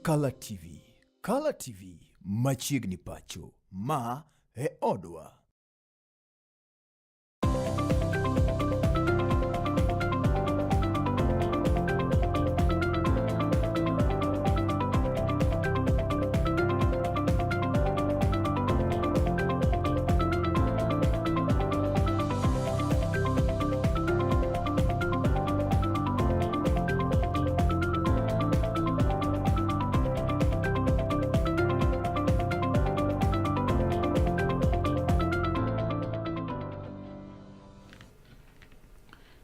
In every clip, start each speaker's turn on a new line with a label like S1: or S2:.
S1: Kala TV. Kala TV machiegni pacho. Ma e odwa.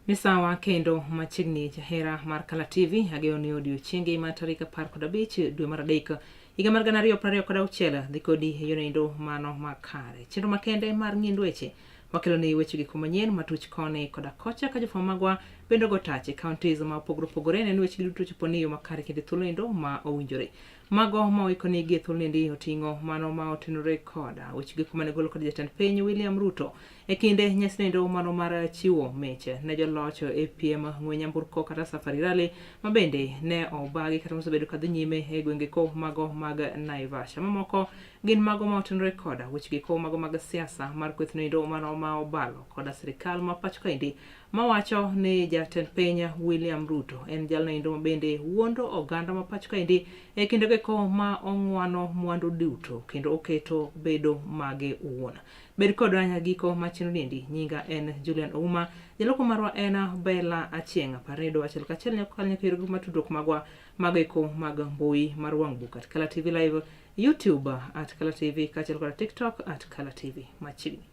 S2: Misawa kendo machiegni jahera mar Kala TV ageno ni odiochienge ma tarik 15 dwe mar adek higa mar 2026 dhi kodi e yono mano makare. Chenro makende mar ng'indo weche wakelo ni weche gik manyien matuch koni koda kocha ka jofwambo magwa bende ogo tach e counties ma opogore opogore neno weche duto chopo ni yo makare kendo e thuolo endo ma owinjore. Mago ma oikoni gi e thuolo endi oting'o mano ma otenore koda weche gik mane gol kod jatend piny William Ruto e kinde nyasi endo mano mar chiwo mich ne joloch e piem ng'we nyamburko kata Safari Rally ma bende ne obagi kata mosebedo kadhi nyime e gwenge ko mago mag Naivasha. Mamoko gin mago ma otenore koda weche giko mago mag siasa mar kweth noendo mano ma obalo koda sirikal ma pacho kaendi mawacho ni jatend piny William Ruto en jalno endo ma bende wuondo oganda ma pacho kaendi e kinde geko ma ong'wano mwandu duto kendo oketo bedo mage owuon. Bed kodwa nyaka giko mar chenro niendi. Nyinga en Julian Ouma, jaloko marwa en Bella Achieng'. Par ni yudowa achiel kachiel nyaka kokalo nyaka yore mag tudruok magwa mago eko mag mbui mar wang' buk at Kala TV Live, YouTube at Kala TV kaachiel kod TikTok at Kala TV machiegni.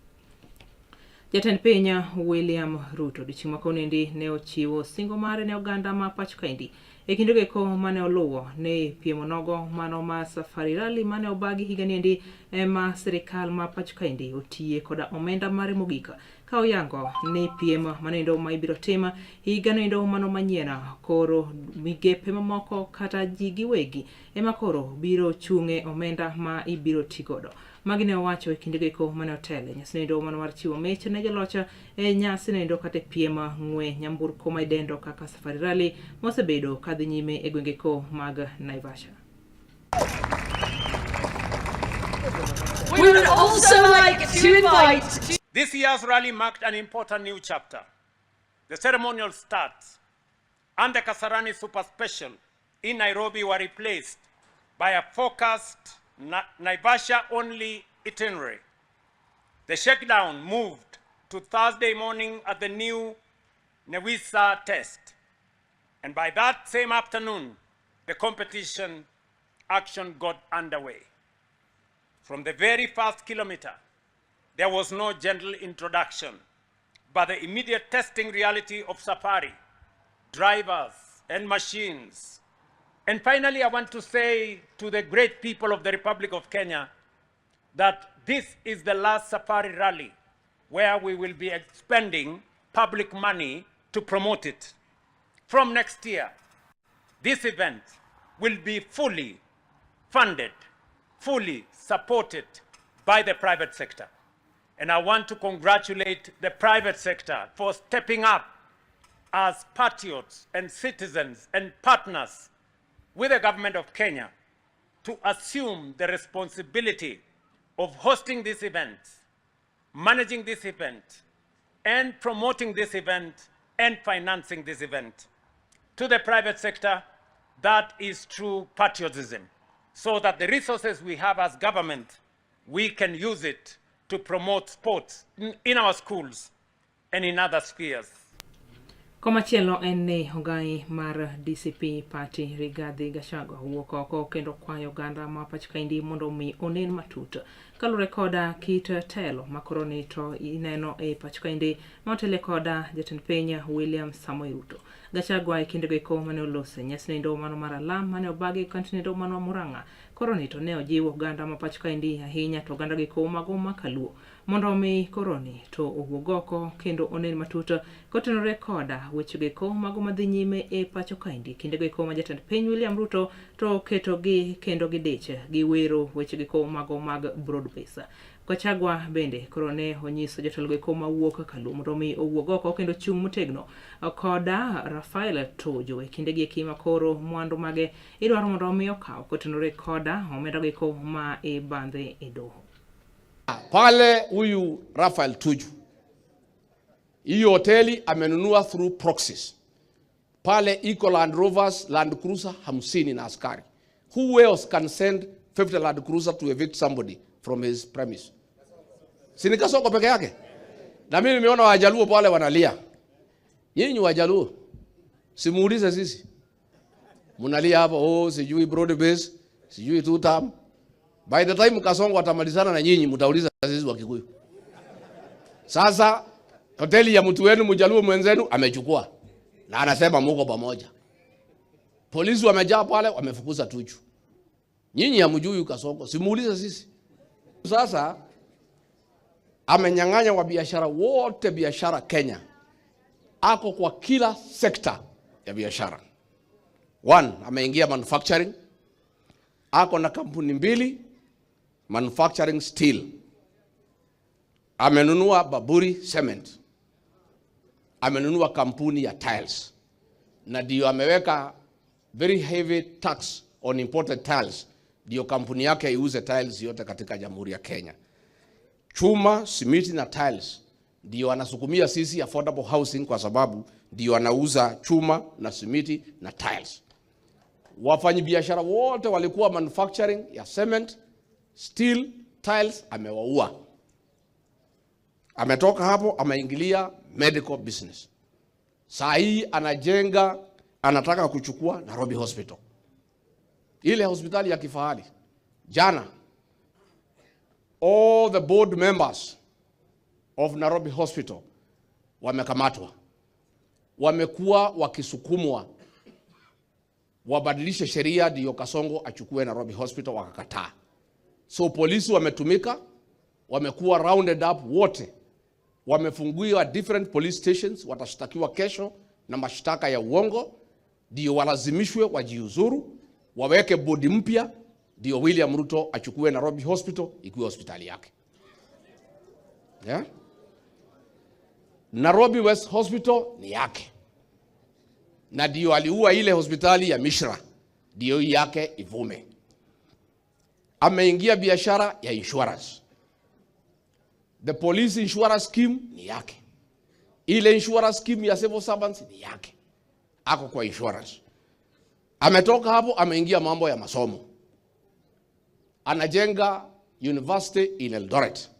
S2: Jatend piny William Ruto odiochieng' ma kawuono ne ochiwo singo mare ne oganda ma pacho kaendi e kinde go mane oluwo ne piemo nogo mano ma Safari Rally mane obagi higa niendi ema sirikal ma pacho kaendi otiye koda omenda mare mogik ka oyango ni piem manendo ma ibiro tim higa noendo mano manyien koro migepe mamoko kata ji giwegi ema koro biro chung'e omenda ma ibiro ti godo. Magi ne owacho e kinde goeko mane otele nyasi noendo mano mar chiwo mich ne joloch e nyasi noendo kata e piem ng'we nyamburko ma idendo kaka Safari Rally mosebedo kadhi nyime e gwenge ko mag Naivasha.
S3: We would also like to invite
S4: This year's rally marked an important new chapter. The ceremonial start and the Kasarani Super Special in Nairobi were replaced by a focused Naivasha-only itinerary. The shakedown moved to Thursday morning at the new Newisa test. And by that same afternoon, the competition action got underway. From the very first kilometer, there was no gentle introduction, but the immediate testing reality of safari, drivers and machines. And finally, I want to say to the great people of the Republic of Kenya that this is the last safari rally where we will be expending public money to promote it. From next year, this event will be fully funded, fully supported by the private sector. And I want to congratulate the private sector for stepping up as patriots and citizens and partners with the government of Kenya to assume the responsibility of hosting this event, managing this event, and promoting this event and financing this event. To the private sector, that is true patriotism, so that the resources we have as government, we can use it to promote sports in our schools and in other spheres.
S2: Komachielo en ni ogai mar DCP Party Rigathi Gachagua owuok oko kendo kwayo oganda ma pacho kaendi mondo omi onen matut kaluwore koda kit telo ma koro ni to ineno e pacho kaendi ma otele koda jatend piny William Samoei Ruto. Gachagua e kindego eko mane olose nyasi noendo mano mar alam mane obagi e kaunti noendo mano Murang'a koro ni to ne ojiwo oganda ma pacho kaendi ahinya to oganda go mago ma kaluo mondo omi koroni to owuog oko kendo onen matut kotenore koda wechego eko mago madhi nyime e pacho kaendi kindego eko ma jatend piny William Ruto to oketogi kendo gidich gi wero wechego eko mago mag broad base. Gachagua bende koro ne onyiso jotelo eko mawuok Kaluo mondo mi owuog oko kendo chung' motegno koda Rafael Tuju e kindegi eki ma koro mwandu mage idwaro mondo mi okaw kotenore koda omenda go ma ibandhe e doho.
S5: Pale huyu Rafael Tuju hiyo hoteli amenunua through proxies. Pale iko Land Rovers, Land Cruiser 50 na askari. Who else can send 50 Land Cruiser to evict somebody from his premise? Si ni Kasongo peke yake? Na mimi nimeona Wajaluo pale wanalia. Nyinyi Wajaluo, simuulize sisi. Mnalia hapo, oh, sijui broad base, sijui two term. By the time Kasongo atamalizana na nyinyi, mtauliza sisi wa Kikuyu. Sasa hoteli ya mtu wenu Mjaluo mwenzenu amechukua na anasema muko pamoja. Polisi wamejaa pale, wamefukuza Tuju. Nyinyi hamjui Kasongo, simuulize sisi. Sasa amenyang'anya wa biashara wote biashara Kenya. Ako kwa kila sekta ya biashara. One, ameingia manufacturing. Ako na kampuni mbili manufacturing steel. Amenunua Bamburi Cement. Amenunua kampuni ya tiles. Na ndio ameweka very heavy tax on imported tiles, ndio kampuni yake iuze tiles yote katika Jamhuri ya Kenya. Chuma, simiti na tiles ndio anasukumia sisi affordable housing, kwa sababu ndio anauza chuma na simiti na tiles. Wafanyabiashara wote walikuwa manufacturing ya cement, steel, tiles, amewaua. Ametoka hapo ameingilia medical business. Saa hii anajenga, anataka kuchukua Nairobi Hospital, ile hospitali ya kifahari. Jana all the board members of Nairobi Hospital wamekamatwa, wamekuwa wakisukumwa wabadilishe sheria ndio Kasongo achukue Nairobi Hospital, wakakataa. So polisi wametumika, wamekuwa rounded up wote, wamefunguliwa different police stations, watashtakiwa kesho na mashtaka ya uongo, ndio walazimishwe wajiuzuru, waweke bodi mpya, ndio William Ruto achukue Nairobi Hospital ikiwa hospitali yake, yeah? Nairobi West Hospital ni yake, na ndio aliua ile hospitali ya Mishra, ndio yake ivume. Ameingia biashara ya insurance. The police insurance scheme ni yake, ile insurance scheme ya civil servants ni yake, ako kwa insurance. Ametoka hapo ameingia mambo ya masomo, anajenga university in Eldoret,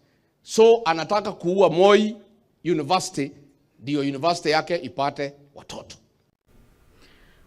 S5: so anataka kuua Moi University ndio university yake ipate watoto.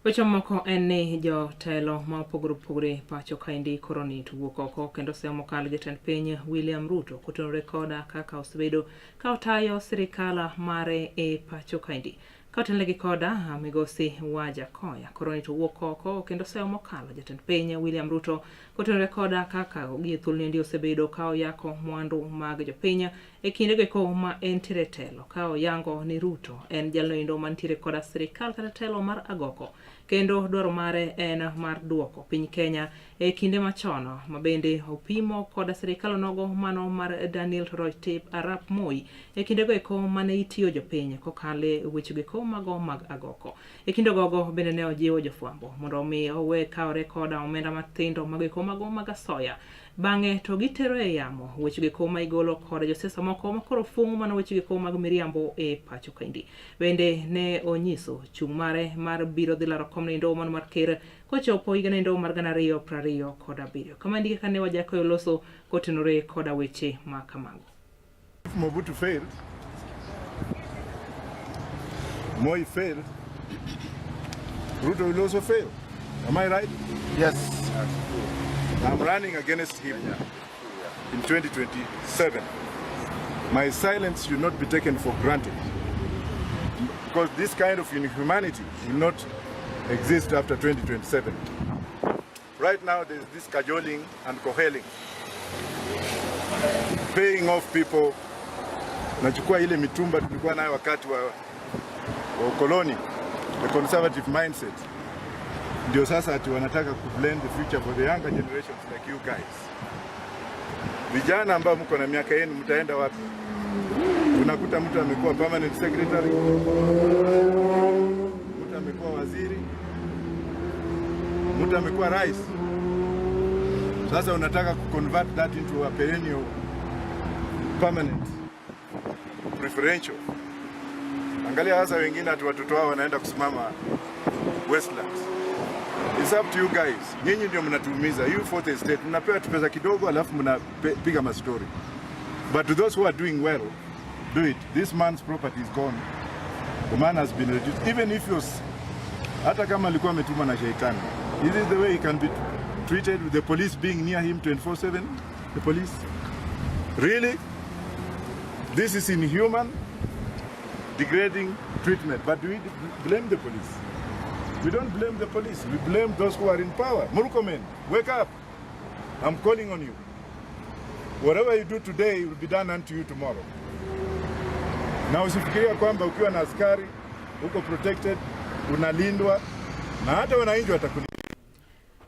S2: Weche moko en ni jotelo ma opogore opogore pacho kaendi koro ni to wuok oko kendo seyo mokalo jatend piny William Ruto kotenore koda kaka osebedo ka otayo sirikal mare e pacho kaendi. Ka otenore gi koda migosi Wajackoyah koro ni to wuok oko kendo seyo mokalo jatend piny William Ruto kotenore koda kaka gie thuolo osebedo ka oyako mwandu mag jopiny e kindego eko ma entiere telo ka oyango ni Ruto en jalno mantiere koda sirikal kata telo mar agoko kendo dwaro mare en mar duoko piny Kenya e kinde machon ma bende opimo koda sirikal onogo mano mar Daniel Toroitich arap Moi e kindego eko mane itiyo jopiny kokale wechego eko mago mag agoko. E kinde gogo bende ne ojiwo jofwambo mondo omi owe kawore koda omenda matindo mago eko mago mag asoya bang'e to gitero e yamo wechego eko ma igolo koda josiasa moko makoro fung'o mana wechego eko mag miriambo e pacho kaendi. Bende ne onyiso chung' mare mar biro dhi laro kom nindo mano mar ker kochopo higa nindo mar 2027. Kama ndike kane Wajackoyah oloso kotenore koda weche ma kamago.
S6: If Mobutu failed, Moi failed, Ruto will also fail. Am I right?
S7: Yes.
S6: I'm running against him in 2027. My silence should not be taken for granted, because this kind of inhumanity will not exist after 2027. Right now, there's this cajoling and coheling, paying off people. Nachukua ile mitumba tulikuwa nayo wakati wa ukoloni, the conservative mindset. Ndio sasa ati wanataka ku blend the future for the younger generations like you guys. Vijana ambao mko na miaka yenu mtaenda wapi? Unakuta mtu amekuwa permanent secretary, mtu amekuwa waziri, mtu amekuwa rais. Sasa unataka kuconvert that into a perennial permanent preferential. Angalia sasa wengine ati watoto wao wanaenda kusimama Westlands. It's up to you guys. Nyinyi ndio mnatuumiza. You fourth estate mnapewa tu pesa kidogo alafu mnapiga mastori. But to those who are doing well, do it. This man's property is gone. The man has been reduced. Even if you're, hata kama alikuwa ametumwa na shaitani. This is the way he can be treated, with the police being near him 24/7. The police. Really? This is inhuman, degrading treatment. But do we blame the police? We don't blame the police. We blame those who are in power. Murkomen, wake up. I'm calling on you. Whatever you do today will be done unto you tomorrow. Na usifikiria kwamba ukiwa na askari uko protected, unalindwa na hata wananchi watakulinda.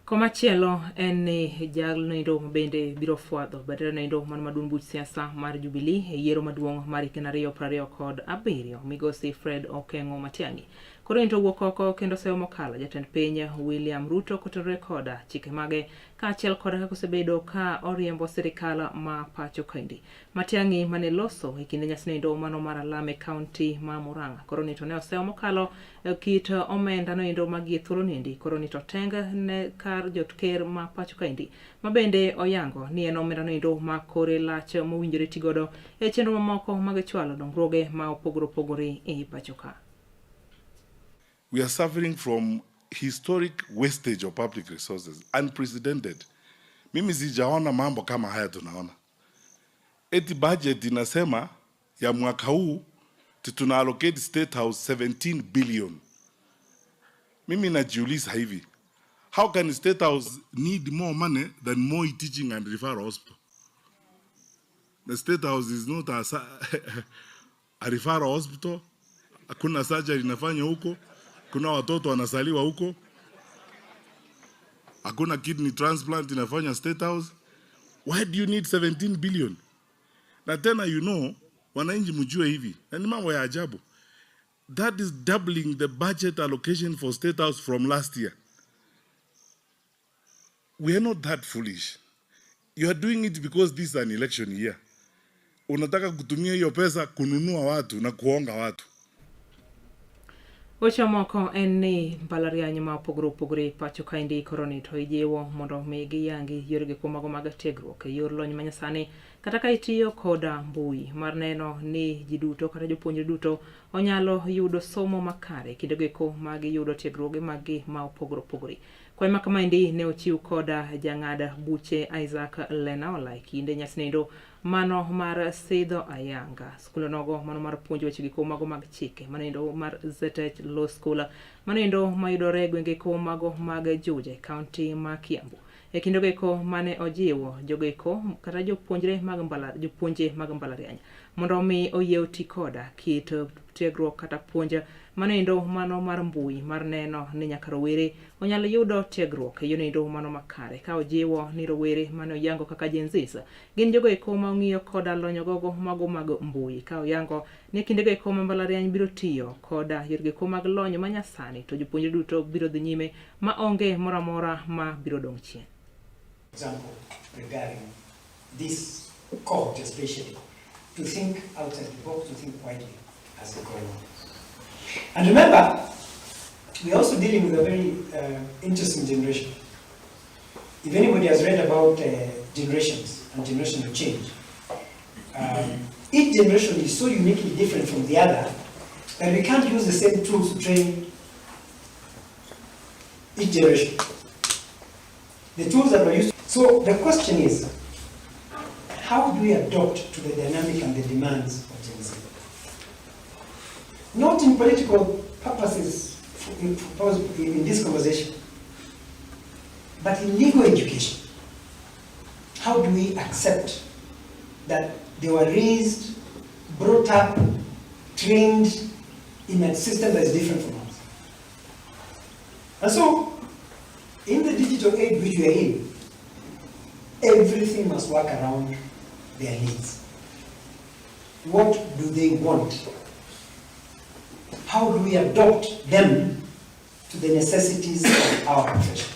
S2: Komachielo en ni jalnoendo bende biro fwadho bendera noendo man maduong' buch siasa mar Jubilee e yiero maduong' mar higa 2027 migosi Fred Okengo Matiang'i. Koro ento wuok oko kendo seyo mokalo jatend piny William Ruto kotenore koda chike mage kaachiel koda kaka osebedo ka oriembo sirikal ma pacho kaendi. Matiang'i mane loso e kinde nyasi noendo mano mar alam e kaunti ma Murang'a. Koro ni to ne oseyo mokalo kit omenda noendo magie thuolo niendi. Koro ni to teng ne kar jot ker ma pacho kaendi ma bende oyango ni en omenda noendo ma kore lach mowinjore tigodo e chenro mamoko mag chwalo dongruoge ma opogore opogore e pacho ka.
S7: We are suffering from historic wastage of public resources, unprecedented. Mimi sijaona mambo kama haya tunaona. Eti budget inasema ya mwaka huu tuna allocate State House 17 billion. Mimi najiuliza hivi, how can State House need more money than Moi Teaching and Referral Hospital? The State House is not a referral hospital. Hakuna surgery inafanywa huko. Kuna watoto wanasaliwa huko. Hakuna kidney transplant inafanywa State House. Why do you need 17 billion? Na tena wananchi mjue hivi, na ni mambo ya ajabu. That is doubling the budget allocation for State House from last year. We are not that foolish. You are doing it because this is an election year. Unataka kutumia hiyo pesa kununua watu na kuonga watu.
S2: Weche moko en ni mbalariany ma opogore opogore pacho kaendi koro ni to ijiwo mondo mi giyangi yoregi kuom mago mag tiegruok e yor lony manyasani kata ka itiyo koda mbui mar neno ni ji duto kata jopuonjre duto onyalo yudo somo makare kinde goeko ma giyudo tiegruoge maggi ma opogore opogore. Kwayo ma kamaendi ne ochiw koda jang'ad buche Isaac Lenaola e kinde nyasi noendo mano mar sidho ayanga skul nogo mano mar puonjo weche giko mago mag chike mano mar ZH Law School mano mayudore e gwenge ko mago mag Juja e kaunti ma Kiambu. E kinde goeko mane ojiwo jogoeko kata jopuonjre mag jopuonje mag mbalariany mondo mi oyie oti koda kit tiegruok kata puonj mano mano mar mbui mar neno ni nyaka rowere onyal yudo tiegruok e yono mano makare ka ojiwo ni rowere mane oyango kaka Gen Zs gin jogo eko ma ong'iyo koda lonyo gogo mago mag mbui ka oyango ni kinde go eko ma mbalariany biro tiyo koda yorego eko mag lony manyasani to jopuonjre duto biro dhi nyime ma onge moro amora ma biro dong' chien.
S8: Example regarding this cohort especially, to think outside the box, to think widely as they go along. And remember, we are also dealing with a very interesting generation. If anybody has read about generations and generational change, each generation is so uniquely different from the other that we can't use the same tools to train each generation. The tools that were used. So the question is, how do we adapt to the dynamic and the demands of Gen Z? Not in political purposes in this conversation, but in legal education. How do we accept that they were raised, brought up, trained in a system that is different from ours? And so, in the digital age which we are in, everything must work around their needs. What do they want? How do we adopt them to the necessities of our profession?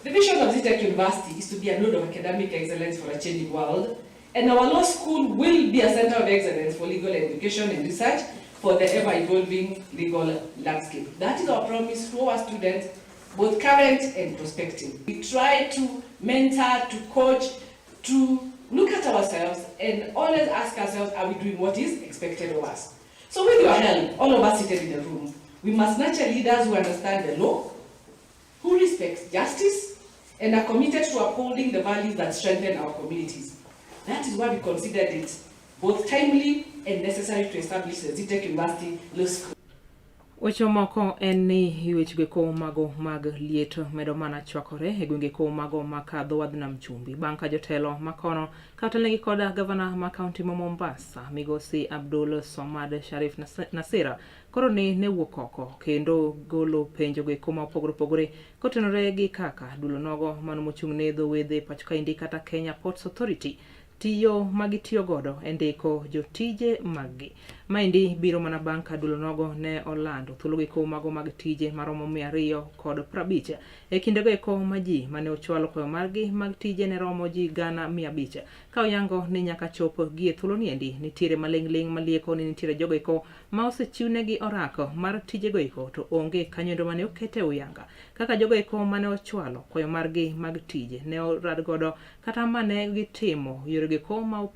S9: The vision of Zetech University is to be a node of academic excellence for a changing world, and our law school will be a center of excellence for legal education and research for the ever-evolving legal landscape. That is our promise to our students, both current and prospective. We try to mentor, to coach, to look at ourselves and always ask ourselves, are we doing what is expected of us? So with your help, all of us seated in the room, we must nurture leaders who understand the law, who respect justice, and are committed to upholding the values that strengthen our communities. That is why we considered it both timely and necessary to establish the Zetech University Law School.
S2: Weche moko en ni wechego eko mago mag liet medo mana chwakore e gwenge eko mago ma dho wadh nam chumbi bang' ka jotelo makono katelnegi koda gavana ma kaunti ma Mombasa migosi Abdul Somad Sharif Nasira koro ni ne wuok oko kendo golo penjo go eko ma opogore opogore kotenore gi kaka dulo nogo mano mochung' ne dho wedhe pacho kaendi kata Kenya Ports Authority tiyo magitiyo godo e ndiko jotije maggi. Maendi biro mana bang' ka dulo nogo ne olando thuolo eko mago mag tije maromo 250 e kindego eko ma ji mane ochwalo kwayo margi mag tije ne romo ji 500,000 ka oyango ni nyaka chop gie thuolo niendi nitiere maling'ling' malieko ni nitiere jogo eko ma osechiwnegi orako mar tijego eko to onge kanyoendo mane okete uyanga kaka jogo eko mane ochwalo kwayo margi mag tije ne orad godo kata mane gitimo yorego eko ma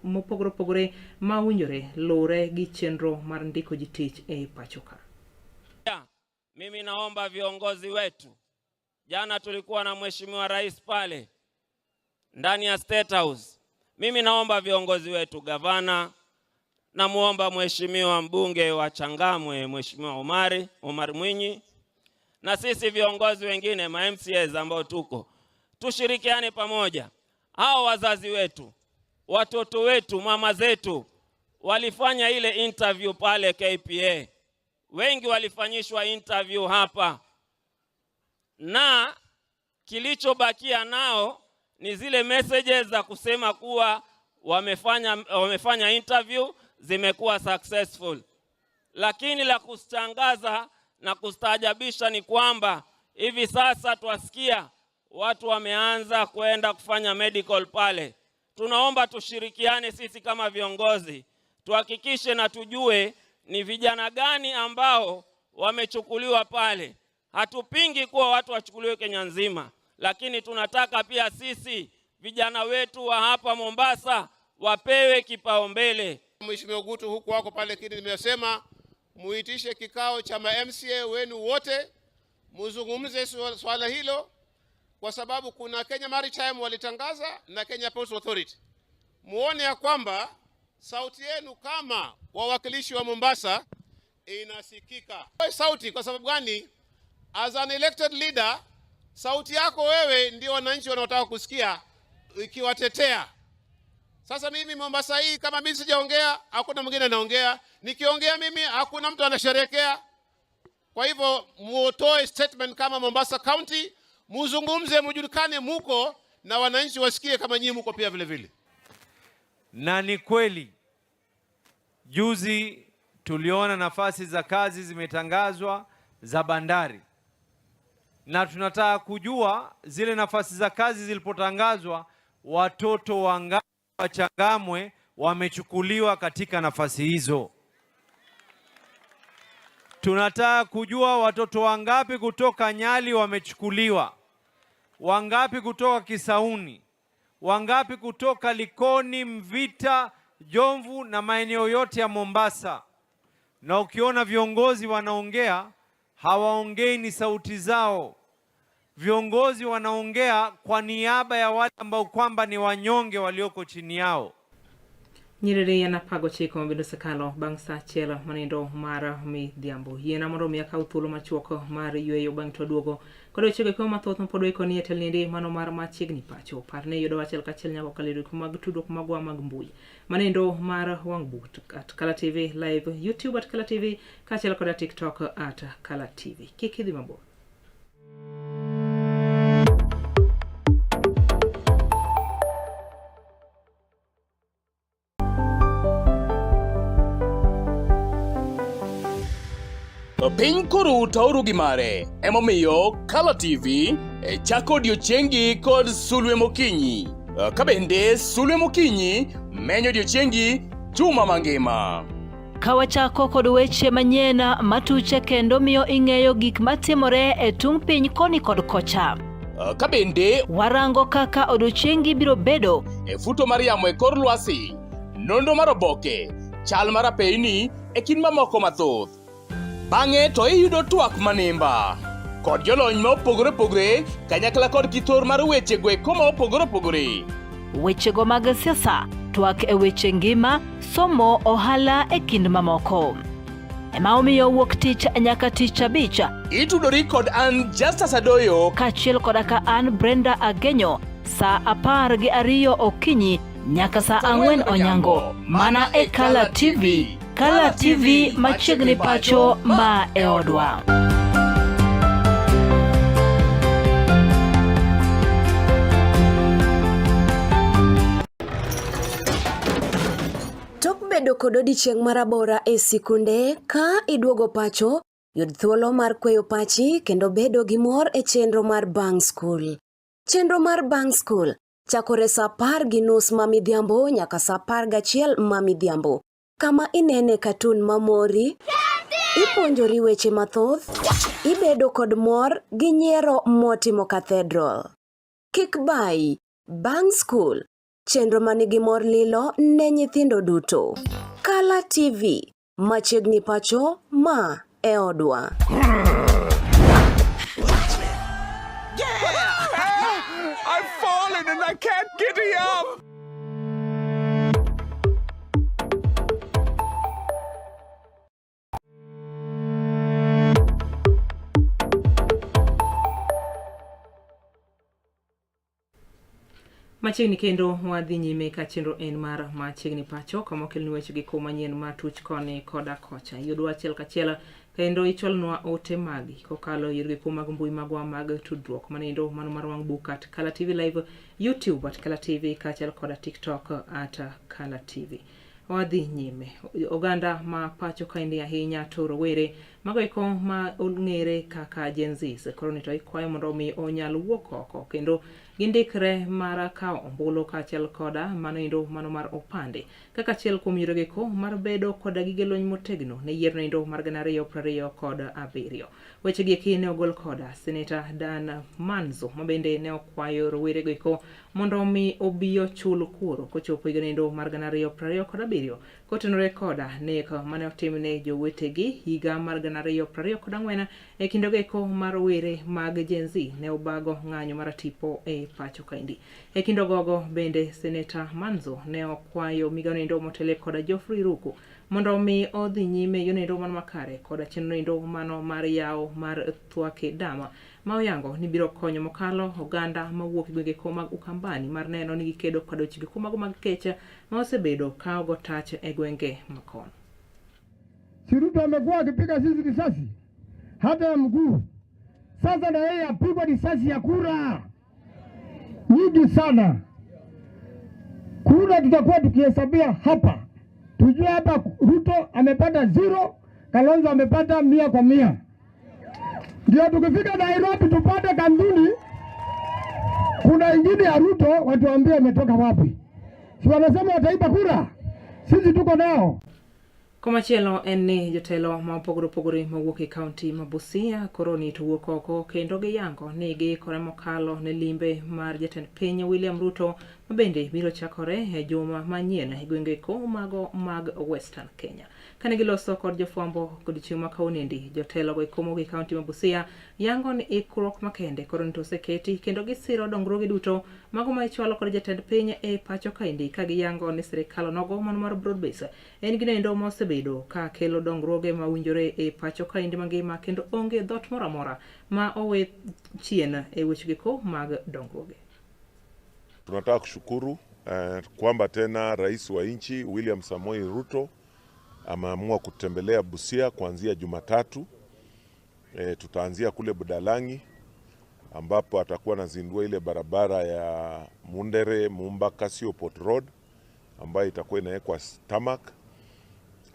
S2: mopogore opogore ma owinjore luwre gi chenro mar ndiko ji tich e pacho ka.
S10: Mimi naomba viongozi wetu, jana tulikuwa na Mheshimiwa Rais pale ndani ya State House. Mimi naomba viongozi wetu, gavana, namuomba Mheshimiwa mbunge wa Changamwe Mheshimiwa Omar Mwinyi, na sisi viongozi wengine ma MCAs ambao tuko, tushirikiane pamoja. Hao wazazi wetu, watoto wetu, mama zetu walifanya ile interview pale KPA. Wengi walifanyishwa interview hapa, na kilichobakia nao ni zile messages za kusema kuwa wamefanya interview, zimekuwa successful. Lakini la kustangaza na kustaajabisha ni kwamba hivi sasa twasikia watu wameanza kwenda kufanya medical pale. Tunaomba tushirikiane sisi kama viongozi, tuhakikishe na tujue ni vijana gani ambao wamechukuliwa pale. Hatupingi kuwa watu wachukuliwe Kenya nzima, lakini tunataka pia sisi vijana wetu wa hapa Mombasa wapewe kipaumbele.
S11: Mheshimiwa Gutu huku wako pale, kile nimesema muitishe kikao cha ma MCA wenu wote muzungumze swala hilo, kwa sababu kuna Kenya Maritime walitangaza na Kenya Ports Authority. Muone ya kwamba sauti yenu kama wawakilishi wa Mombasa inasikika. Sauti kwa sababu gani? As an elected leader, sauti yako wewe ndio wananchi wanaotaka kusikia ikiwatetea. Sasa mimi Mombasa hii kama mimi sijaongea, hakuna mwingine anaongea. Nikiongea mimi hakuna mtu anasherehekea. Kwa hivyo muotoe statement kama Mombasa County, muzungumze, mujulikane muko na wananchi wasikie kama nyinyi muko pia vile vile.
S12: Na ni kweli juzi tuliona nafasi za kazi zimetangazwa za bandari, na tunataka kujua zile nafasi za kazi zilipotangazwa watoto wangapi wa Changamwe wamechukuliwa katika nafasi hizo. Tunataka kujua watoto wangapi kutoka Nyali wamechukuliwa, wangapi kutoka Kisauni, wangapi kutoka Likoni, Mvita, Jomvu na maeneo yote ya Mombasa. Na ukiona viongozi wanaongea, hawaongei ni sauti zao. Viongozi wanaongea kwa niaba ya wale ambao kwamba ni wanyonge walioko chini yao.
S2: Nyiriri en 19 mabende osekalo bang' sa 1 manindo mar midhiambo. Yiena mondo mi akaw thuolo machuok mar yueyo bang' to aduogo kod wechego eko mathoth mapod waikoni e telniendi mano mar machiegni pacho. Par ni yudo achiel kachiel nyaka kokalo e yore mag tudruok magwa mag mbui. Manendo mar wang' but at Kala TV live, YouTube at Kala TV kaachiel koda TikTok at Kala TV. Kik idhi mabor.
S13: Piny koru to oru gi mare. Emomiyo Kala TV e chako odiochiengi kod sulwe mokinyi. Ka bende sulwe mokinyi menyo odiochiengi juma mangima.
S14: Ka wachako kod weche manyien matuche kendo miyo ing'eyo gik matimore e tung' piny koni kod kocha.
S13: Ka bende
S14: warango kaka odiochiengi biro bedo
S13: e futo mar yamo e kor lwasi, nonro mar oboke, chal mar apeyni e kind mamoko mathoth. Bang'e to iyudo twak manimba kod jolony ma opogore opogore kanyakla kod kithor mar weche go eko ma opogore opogore.
S14: Wechego mag siasa, twak e weche ngima, somo, ohala e kind mamoko. Ema omiyo wuok tich nyaka tich abich.
S13: Itudori kod an Justus Adoyo
S14: kaachiel koda ka an Brenda Agenyo saa 12 okinyi nyaka saa 4 onyango mana e Kala TV. Kala TV machiegni pacho ma e odwa.
S15: Tok bedo kod odiechieng' marabora e sikunde, ka iduogo pacho, yud thuolo mar kweyo pachi kendo bedo gi mor e chenro mar bang' skul. Chenro mar bang' skul chakore saa 10:30 ma midhiambo nyaka saa 11 ma midhiambo, kama inene katun mamori, ipuonjori weche mathoth, ibedo kod mor gi nyiero motimo cathedral. Kik bayi, bang' skul, chenro manigi mor lilo ne nyithindo duto. Kala TV, machiegni pacho ma e odwa.
S16: I've fallen and I can't get up.
S2: Machiegni kendo wadhi nyime ka chenro en mar machiegni pacho kama okelni weche gi ko manyien ma tuch koni koda kocha. Yudwa achiel kachiel kendo ichwalnwa ote magi kokalo e yorgi mag mbui magwa mag tudruok manendo mano mar wang' book at Kala TV Live, YouTube at Kala TV kaachiel koda TikTok at Kala TV. Wadhi nyime. Oganda ma pacho kaendi ahinya to rowere mago eko ma ong'ere kaka Gen Zs koro ni to ikwayo mondo omi onyal wuok oko kendo gindikre mar kawo ombulu kaachiel koda mano endo mano mar opande kaka achiel kuom yorego eko mar bedo koda gige lweny motegno ne yiero endo mar 2027. Wechegi eki ne ogol koda Seneta Dan Manzo ma bende ne okwayo rowerego eko mondo omi obi ochul kuoro kochopo higa endo mar 2027 kotenore koda nek mane otimne jowetegi higa mar 2024 e kindego eko mar rowere mag Gen Z ne obago ng'anyo mar tipo e pacho kaendi. E kind ogogo bende Seneta Manzo ne okwayo migawo endo motele koda Geoffrey Ruku mondo omi odhi nyime yono endo mano makare koda chenro endo mano mar yawo mar Thwake Dam ma oyango ni biro konyo mokalo oganda mawuok e gwenge ko mag Ukambani mar neno ni gikedo kod weche ko mago mag kech ma osebedo ka ogo tach e gwenge makono.
S17: Si Ruto amekuwa akipiga sisi risasi hata ya mguu, sasa na yeye apigwa risasi ya kura nyingi sana. Kura tutakuwa tukihesabia hapa, tujue hapa Ruto amepata 0, Kalonzo amepata 100 kwa 100. Ndio tukifika Nairobi tupate kanuni, kuna ingine ya Ruto watuambie ametoka wapi. Si wanasema wataiba kura, sisi tuko nao.
S2: Komachielo en ni jotelo ma opogore opogore mawuok e kaunti ma Busia koro ni to wuok oko kendo giyango ni giikore mokalo ne limbe mar jatend piny William Ruto ma bende biro chakore e juma manyien e gwenge ko mago mag Western Kenya. Kane giloso kod jofwambo odiochieng' ma kawuonoendi, jotelo go eko mowuok e kaunti ma Busia yango ni ikruok makende koro ni to oseketi kendo gisiro dongruoge duto mago ma ichwalo kod jatend piny e pacho kaendi ka giyango ni sirikal onogo mano mar broad base en gino endo ma osebedo ka kelo dongruoge ma owinjore e pacho kaendi mangima kendo onge dhoot moro amora ma owe chien e wechego eko mag dongruoge.
S18: Tunataka kushukuru kwamba tena Rais wa nchi William Samoei Ruto ameamua kutembelea Busia kuanzia Jumatatu. Tutaanzia kule Budalangi ambapo atakuwa anazindua ile barabara ya Mundere Mumba Kasio Port Road ambayo itakuwa inawekwa tarmac.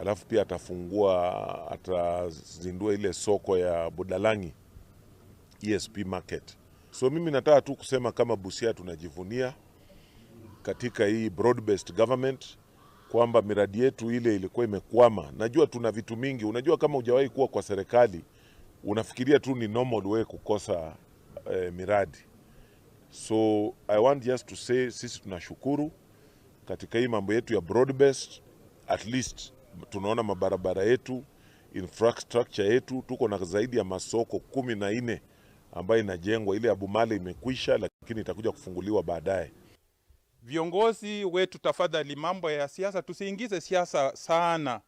S18: Alafu pia atafungua, atazindua ile soko ya Budalangi ESP market. So mimi nataka tu kusema kama Busia tunajivunia katika hii broad based government kwamba miradi yetu ile ilikuwa imekwama. Najua tuna vitu mingi. Unajua kama hujawahi kuwa kwa serikali unafikiria tu ni normal wewe kukosa miradi. So I want just to say sisi tunashukuru katika hii mambo yetu ya broad based, at least tunaona mabarabara yetu, infrastructure yetu, tuko na zaidi ya masoko 14 ambayo inajengwa. Ile ya Bumale imekwisha, lakini itakuja kufunguliwa baadaye.
S19: Viongozi wetu tafadhali, mambo ya siasa tusiingize siasa sana,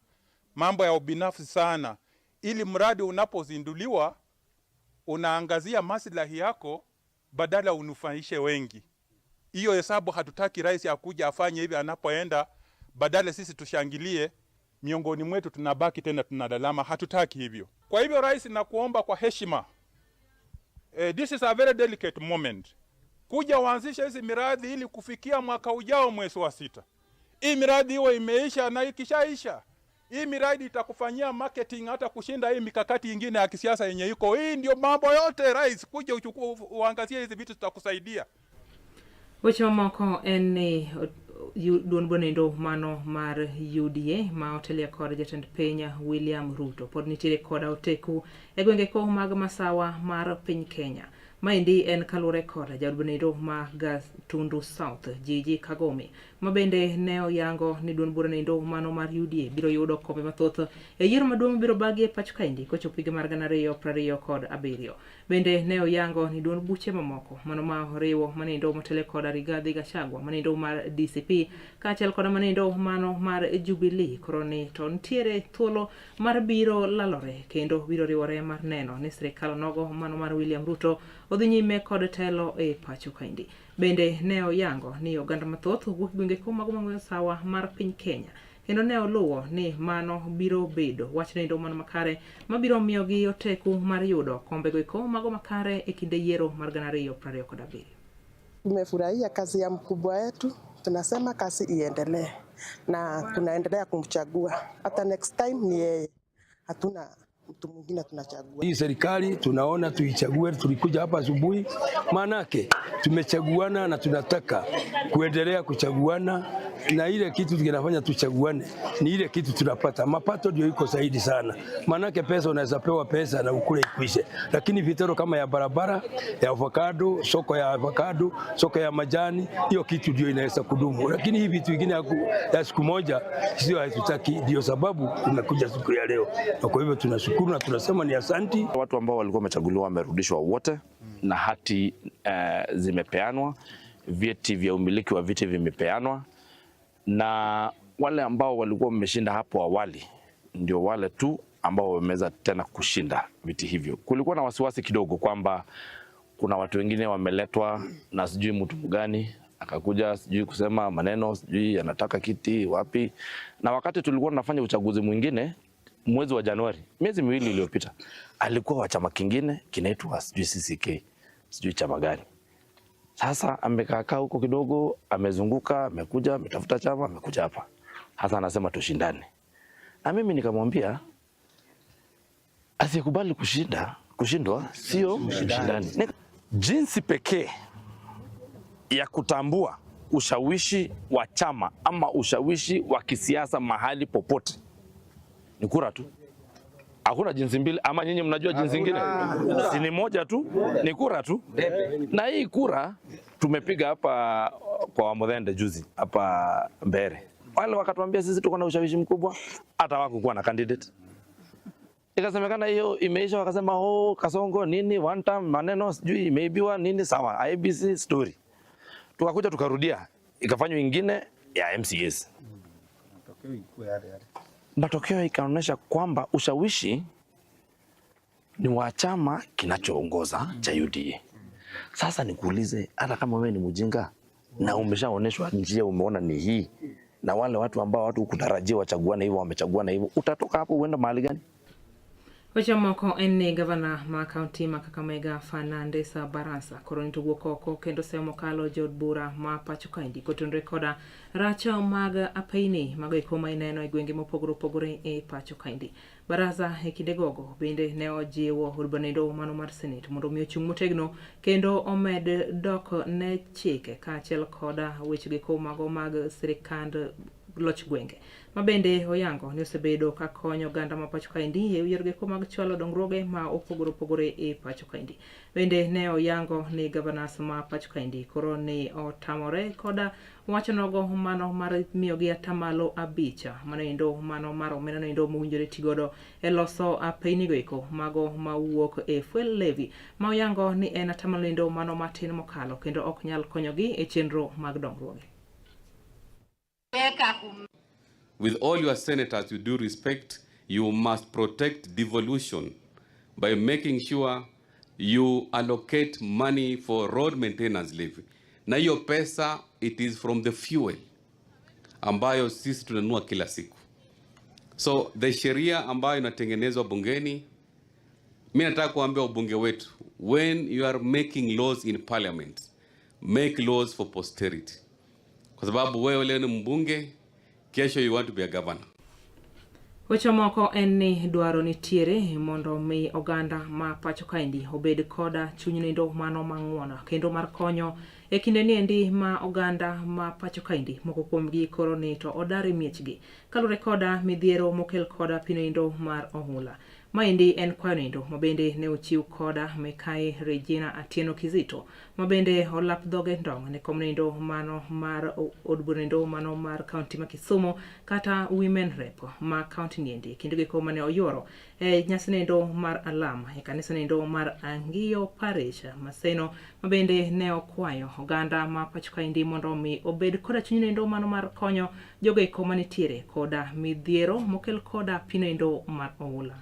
S19: mambo ya ubinafsi sana, ili mradi unapozinduliwa unaangazia maslahi yako badala unufaishe wengi. Hiyo hesabu hatutaki rais akuja afanye hivi anapoenda, badala sisi tushangilie, miongoni mwetu tunabaki tena tunalalama. Hatutaki hivyo. Kwa hivyo rais, nakuomba kwa heshima, this is a very delicate moment, kuja uanzishe hizi miradi ili kufikia mwaka ujao mwezi wa 6 hii miradi iwe imeisha, na ikishaisha hii miradi itakufanyia marketing hata kushinda hii mikakati ingine ya kisiasa yenye iko. Hii ndio mambo yote rais, kuja uchukue uangazie hizi vitu zitakusaidia.
S2: Weche mamoko en ni duond bonendo mano mar UDA ma otelie kod jatend piny William Ruto pod nitiere koda oteku e gwenge ko mag masawa mar piny Kenya. Maendi en kaluwore kod jaod bonendo ma Gatundu South Gigi Kagome ma bende ne oyango ni duond bura mano mar UDA biro yudo kombe mathoth e yiero maduong' biro bagi e pacho kaendi kochopo higa mar 2027. Bende ne oyango ni duond buche mamoko mano ma oriwo manendo motele kod Rigathi Gachagua manendo mar DCP kaachiel kod manendo mano mar Jubilee koro ni to nitiere thuolo mar biro lalore kendo biro riwore mar neno ni sirikal nogo mano mar William Ruto odhi nyime kod telo e pacho kaendi. Bende ne oyango ni oganda mathoth wuok gwenge ko mago mag masawa mar piny Kenya kendo ne oluwo ni mano biro bedo wach nendo mano makare mabiro miyogi oteku mar yudo kombego eko mago makare e kinde yiero mar 2027.
S20: Tumefurahia kazi ya mkubwa wetu, tunasema kazi iendelee na tunaendelea kumchagua hata next time ni yeye, hatuna mtu mwingine tunachagua.
S21: Hii serikali tunaona tuichague, tulikuja hapa asubuhi, maanake tumechaguana na tunataka kuendelea kuchaguana, na ile kitu kinafanya tuchaguane ni ile kitu tunapata. Mapato ndio iko zaidi sana, maanake pesa unaweza pewa pesa na ukule ikwishe, lakini vitendo kama ya barabara ya avocado, soko ya avocado, soko ya majani, hiyo kitu ndio inaweza kudumu, lakini hii vitu vingine ya siku moja sio, hatutaki. Ndio sababu tumekuja siku ya leo, na kwa hivyo tunashukuru na tunasema ni asanti.
S22: Watu ambao walikuwa wamechaguliwa wamerudishwa wote na hati zimepeanwa, vyeti vya umiliki wa viti vimepeanwa, na wale ambao walikuwa wameshinda hapo awali ndio wale tu ambao wameweza tena kushinda viti hivyo. Kulikuwa na wasiwasi kidogo kwamba kuna watu wengine wameletwa na sijui mtu gani akakuja sijui kusema maneno sijui anataka kiti wapi, na wakati tulikuwa tunafanya uchaguzi mwingine mwezi wa Januari, miezi miwili iliyopita, alikuwa wa chama kingine kinaitwa sijui CCK, sijui chama gani. Sasa amekaa huko kidogo, amezunguka, amekuja, ametafuta chama, amekuja hapa. Sasa anasema tushindane. Na mimi nikamwambia asiyekubali kushindwa sio mshindani. Jinsi pekee ya kutambua ushawishi wa chama ama ushawishi wa kisiasa mahali popote ni kura tu. Hakuna jinsi mbili, ama nyinyi mnajua jinsi nyingine? Si ni moja tu, ni kura tu. Na hii kura tumepiga hapa kwa Wamuthende juzi hapa Mbere, wale wakatuambia sisi tuko na ushawishi mkubwa, hata hawakukuwa na candidate. Ikasemekana hiyo imeisha, wakasema oh, Kasongo nini one time maneno sijui imeibiwa nini, sawa IBC story. Tukakuja tukarudia, ikafanywa ingine ya MCAs. Matokeo ikaonyesha kwamba ushawishi ni wa chama kinachoongoza cha UDA. Sasa nikuulize, hata kama wewe ni mjinga na umeshaoneshwa njia, umeona ni hii, na wale watu ambao watu kutarajia wachaguane hivyo wamechaguana hivyo, utatoka hapo uenda mahali gani?
S2: Weche moko en ni gavana ma kaunti ma Kakamega Fernandes Barasa koro nito wuok oko kendo seyo mokalo jood bura ma pacho kaendi kotenore koda rach mag apeyni mago eko ma ineno e gwenge mopogore opogore e pacho kaendi. Baraza e kinde gogo bende ne ojiwo od bura mano mar Senate mondo omi ochung' motegno kendo omed dok ne chike kaachiel koda weche geko mago mag sirikand loch gwenge ma bende oyango ni osebedo ka konyo oganda ma pacho kaendi e yiero geko mag chwalo dongruoge ma opogore opogore e pacho kaendi. Bende ne oyango ni gavanas ma pacho kaendi koro ni otamore koda wacho nogo mano mar miyogi atamalo abich mano endo mano mar omenda no endo mowinjore tigodo e loso apeynigo eko mago mawuok e fuel levy ma oyango ni en atamalo endo mano matin mokalo kendo ok nyal konyogi e chenro mag dongruoge.
S1: With all your senators with due respect, you must protect devolution by making sure you allocate money for road maintenance levy. Na hiyo pesa it is from the fuel ambayo sisi tunanunua kila siku. So the sheria ambayo inatengenezwa bungeni, mi nataka kuambia wabunge wetu, when you are making laws in parliament, make laws for posterity, kwa sababu wewe leo ni mbunge, kesho you want to be a governor.
S2: Weche moko en ni dwaro nitiere mondo mi oganda ma pacho kaendi obed koda chuny nindo mano mang'uono kendo mar konyo e kinde niendi ma oganda ma pacho kaendi moko kuomgi koro ni to odar e miechgi kaluwore koda midhiero mokel koda pi nindo mar ohula. Maendi en kwayo nindo ma bende ne ochiw koda Mikai Regina Atieno Kizito ma bende olap dhoge ndong' ne kom nindo mano mar od bura nindo mano mar kaunti ma Kisumu kata Women Rep ma kaunti niendi kendo giko mane oyuoro e nyasi nindo mar alam e kanisa nindo mar Angiyo Parish Maseno ma bende ne okwayo oganda ma pacho kaendi mondo omi obed koda chuny nindo mano mar konyo jogo eko manitiere koda midhiero mokel koda pino endo mar oula.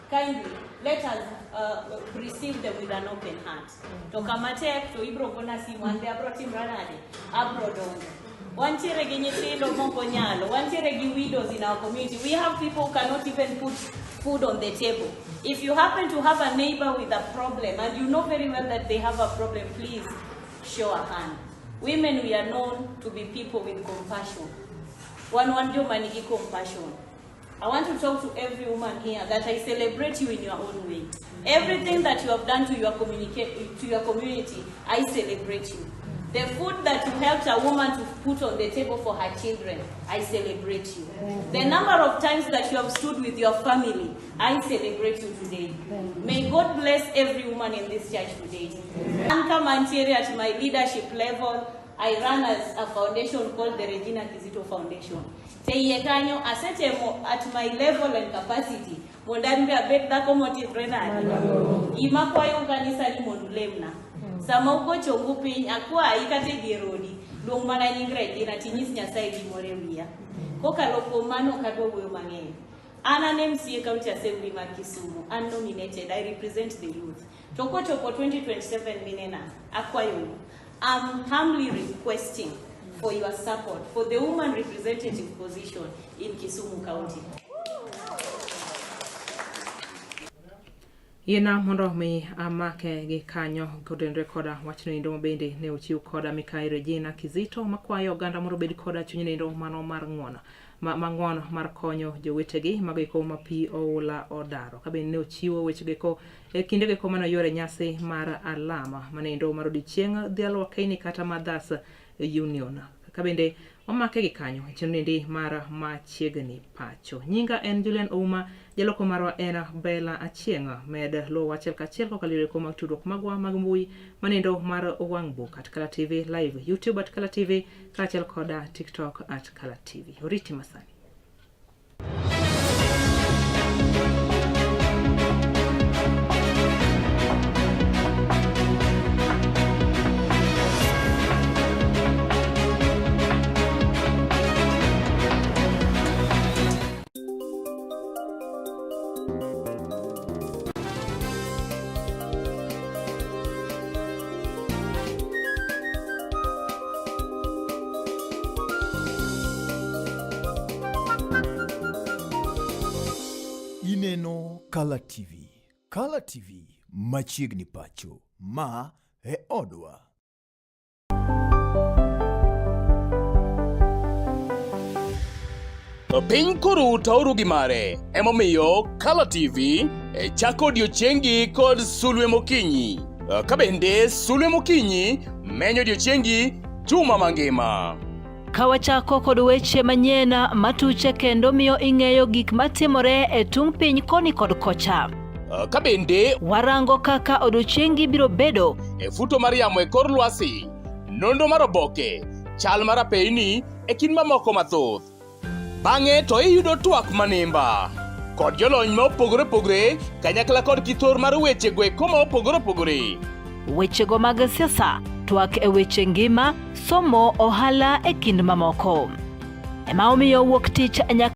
S3: Kindly let us receive them with an open heart. To kama tek to ibro gona simu an be abro timra nade? Abro donjo. Wantiere gi nyithindo mok onyalo, wantiere gi widows in our community. We have people who cannot even put food on the table. If you happen to have a neighbor with a problem and you know very well that they have a problem, please show a hand. Women, we are known to be people with compassion. Wan wan joma nigi compassion. I want to talk to every woman here that I celebrate you in your own way. Everything that you have done to your to your community, I celebrate you. The food that you helped a woman to put on the table for her children, I celebrate you. The number of times that you have stood with your family, I celebrate you today. May God bless every woman in this church today. Anka Mantiere at my leadership level, I run as a foundation called the Regina Kizito Foundation. Teiye kanyo asetemo at my level and capacity mondo an be abed dhako motimre nade. Gima kwayo kanisa ni mondo ulemna. Sama ugochongu piny akwayi kata e dier odi, luong mana nying Regina tinyis Nyasaye gimoro e wiya. Kokalo kuom mano ok adwa wuoyo mang'eny. An an MCA County Assembly mar Kisumu, an nominated, I represent the youth. To kochopo 2027 minena, akwayou, I'm humbly requesting for your support for the woman representative position in Kisumu County.
S2: Yiena mondo mi amake gi kanyo kotenore koda wachno endo ma bende ne ochiw koda Mikai Regina Kizito makwayo oganda mondo obed koda chuny nendo mano mar ng'uono mang'uono mar konyo jowetegi mago eko ma pi oula odaro. Ka bende ne ochiwo wechego eko e kindego eko mane oyuoro e nyasi mar alama manendo mar odiochieng' dhialo wakeini kata Mothers Union. Ka bende omake gi kanyo e chenro endi mar machiegni pacho. Nyinga en Julian Ouma, jaloko marwa en Bella Achieng'. Med luwo achiel kachiel kokalo yore mag tudruok magwa mag mbui manendo mar wang' buk at Kala TV live, YouTube at Kala TV kaachiel koda TikTok at Kala TV. Oriti masani.
S4: Ineno Kala TV. Kala TV machiegni pacho. Ma e odwa.
S13: Piny koro tauru gi mare, emomiyo Kala TV e chako odiechiengi kod sulwe mokinyi. Ka bende sulwe mokinyi menyo odiechiengi juma mangima.
S14: Ka wachako kod weche manyien matuche kendo miyo ing'eyo gik matimore e tung' piny koni kod kocha.
S13: Ka bende
S14: warango kaka odiechiengi biro bedo
S13: e futo mar yamo e kor lwasi, nonro mar oboke, chal mar apeyni e kind mamoko mathoth. Bang'e to iyudo twak manimba kod jolony ma opogore opogore kanyakla kod kithor mar weche go eko ma opogore opogore.
S14: Wechego mag siasa, twak e weche ngima, somo, ohala e kind mamoko. Ema omiyo wuok tich nyaka